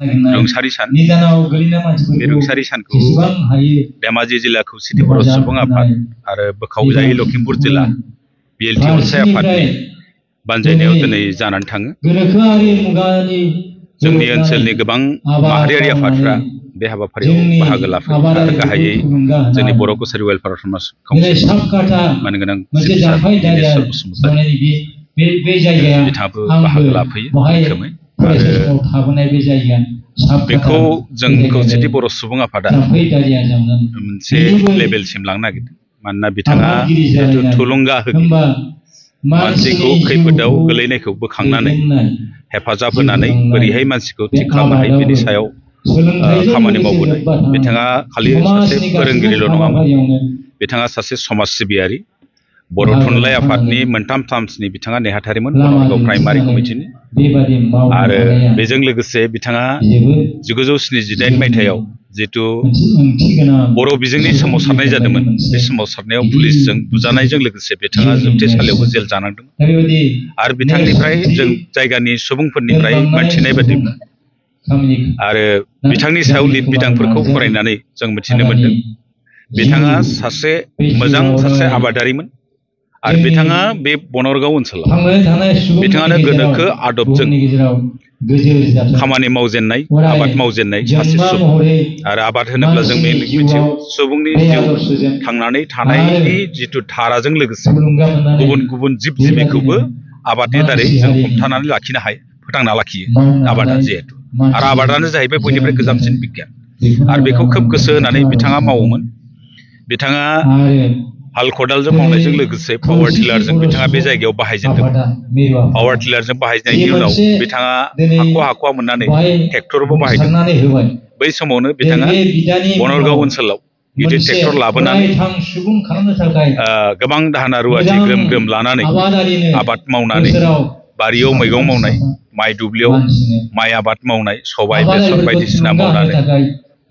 रुंसारि सान बे रुंसारि सानखौ धेमाजि जिल्ला खौसेथि बर' सुबुं आफाद आरो बोखावजायै लखिमपुर जिल्ला BLT अनसाय आफादनि बानजायनायाव दिनै जानानै थाङो। जोंनि ओनसोलनि गोबां माहारियारि आफादफ्रा बे हाबाफारियाव बाहागो लाफैयो आरो गाहायै जोंनि बर' कसारि वेलफेयार समाज काउन्सिल मानगोनां दिनेश्वर बसुमतारी बिथाङाबो बाहागो लाफैयो मैखोमै। बेखौ जों खौसेथि बर' सुबुं आफादा मोनसे लेभेलसिम लांनो नागिरदों मानोना बिथाङा जिहेथु थुलुंगा होगोन मानसिखौ खैफोदाव गोलैनायखौ बोखांनानै हेफाजाब होनानै बोरैहाय मानसिखौ थिग खालामनो हायो बेनि सायाव खामानि मावबोनाय। बिथाङा खालि सासे फोरोंगिरिल' नङामोन, बिथाङा सासे समाज सिबियारि, बर' थुनलाइ आफादनि मोनथाम टार्म्सनि बिथाङा नेहाथारिमोन बनरगाव प्राइमारि कमिटिनि, आरो बेजों लोगोसे बिथाङा 1978 मायथाइयाव जिहेतु बर' बिजोंनि सोमावसारनाय जादोंमोन, बे सोमावसारनायाव पुलिसजों बुजानायजों लोगोसे बिथाङा जोबथेसालियावबो जेल जानांदोंमोन। आरो बिथांनिफ्राय जों जायगानि सुबुंफोरनिफ्राय मोनथिनाय बायदिब्ला आरो बिथांनि सायाव लिरबिदांफोरखौ फरायनानै जों मिथिनो मोनदों बिथाङा सासे मोजां सासे आबादारिमोन आरो बिथाङा बे बनरगाव ओनसोलाव बिथाङानो गोनोखो आदबजों खामानि मावजेननाय आबाद मावजेननाय सासे सुबुं। आरो आबाद होनोब्ला जों मिथियो सुबुंनि जिउ थांनानै थानायनि जिथु धाराजों लोगोसे गुबुन गुबुन जिब जिबिखौबो आबादनि दारै जों हमथानानै लाखिनो हायो, फोथांना लाखियो आबादा जिहेतु। आरो आबादानो जाहैबाय बयनिफ्राय गोजामसिन बिगियान आरो बेखौ खोब गोसो होनानै बिथाङा मावोमोन। बिथाङा हाल खदालजों मावनायजों लोगोसे पावार टिलारजों बिथाङा बे जायगायाव बाहायजेनदोंमोन। पावार टिलारजों बाहायनायनि उनाव बिथाङा हाख'वा मोननानै ट्रेक्टरबो बाहायदों। बै समावनो बिथाङा बनरगाव ओनसोलाव गिदिर ट्रेक्टर लाबोनानै गोबां दाहोना रुवाथि ग्रोम ग्रोम लानानै आबाद मावनानै बारियाव मैगं मावनाय, माइ दुब्लियाव माइ आबाद मावनाय, सबाय बेसर बायदिसिना मावनानै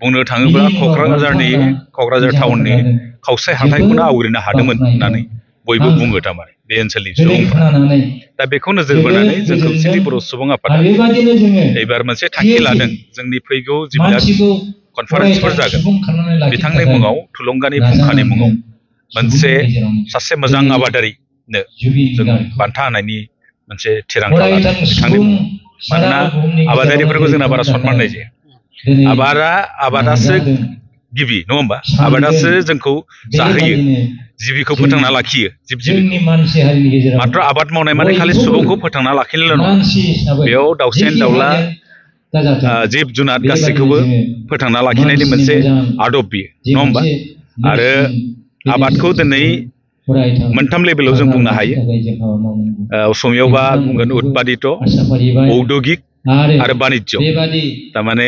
बुंनो थाङोब्ला क'क्राझार टाउननि खावसे हाथाइखौनो आवग्रिनो हादोंमोन होननानै बयबो बुङो थारमाने बे ओनसोलनि सुबुंफोरा। दा बेखौ नोजोर बोनानै जों खौसेथि बर' सुबुं आफादा एबार मोनसे थांखि लादों। जोंनि फैगौ जिल्ला कनफारेन्सफोर जागोन बिथांनि मुङाव, थुलुंगानि फुंखानि मुङाव मोनसे सासे मोजां आबादारिनो जों बान्था होनायनि मोनसे थिरांथा लादों बिथांनि मुङाव। मानोना आबादारिफोरखौ जोंना बारा सनमान होनाय जाया। आबादासो गिबि नङा होमबा? आबादासो जोंखौ जाहोयो, जिबिखौ फोथांना लाखियो, जिब जिबिखौ। मात्र आबाद मावनाय माने खालि सुबुंखौ फोथांना लाखिनोल' नङा, बेयाव दाउसेन दाउला जिब जुनार गासैखौबो फोथांना लाखिनायनि मोनसे आदब बियो नङा होमबा? आरो आबादखौ दिनै मोनथाम लेभेलाव जों बुंनो हायो। असमियावबा बुंगोन उत्पादित, औद्योगिक आरो बानिज्य। थारमाने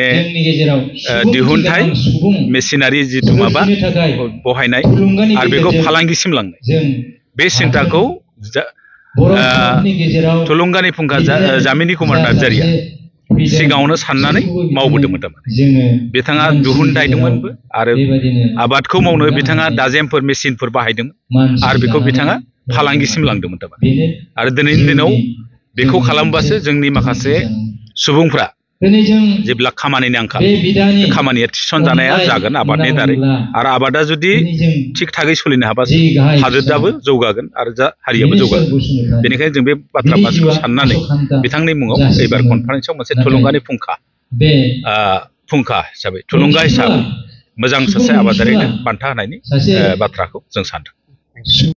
दिहुनथाय, मेसिनारि जिथु माबा बहायनाय आरो बेखौ फालांगिसिम लांनाय, बे सिन्थाखौ थुलुंगानि फुंखा जामिनी कुमार नार्जारिया सिगाङावनो साननानै मावबोदोंमोन। थारमाने बिथाङा दिहुनथायदोंमोनबो आरो आबादखौ मावनो बिथाङा दाजेमफोर मेसिनफोर बाहायदोंमोन आरो बेखौ बिथाङा फालांगिसिम लांदोंमोन। थारमाने आरो दिनैनि दिनाव बेखौ खालामबासो जोंनि माखासे सुबुंफ्रा जेब्ला खामानिनि आंखाल, बे खामानिया थिसनजानाया जागोन आबादनि दारै। आरो आबादा जुदि थिग थागै सोलिनो हाबासो हादोराबो जौगागोन आरो हारियाबो जौगागोन। बेनिखायनो जों बे बाथ्रा मानसिखौ साननानै बिथांनि मुङाव एबार कनफारेन्सआव मोनसे थुलुंगानि फुंखा हिसाबै, थुलुंगा हिसाबै मोजां सासे आबादारिनो बान्था होनायनि बाथ्राखौ जों सानदों।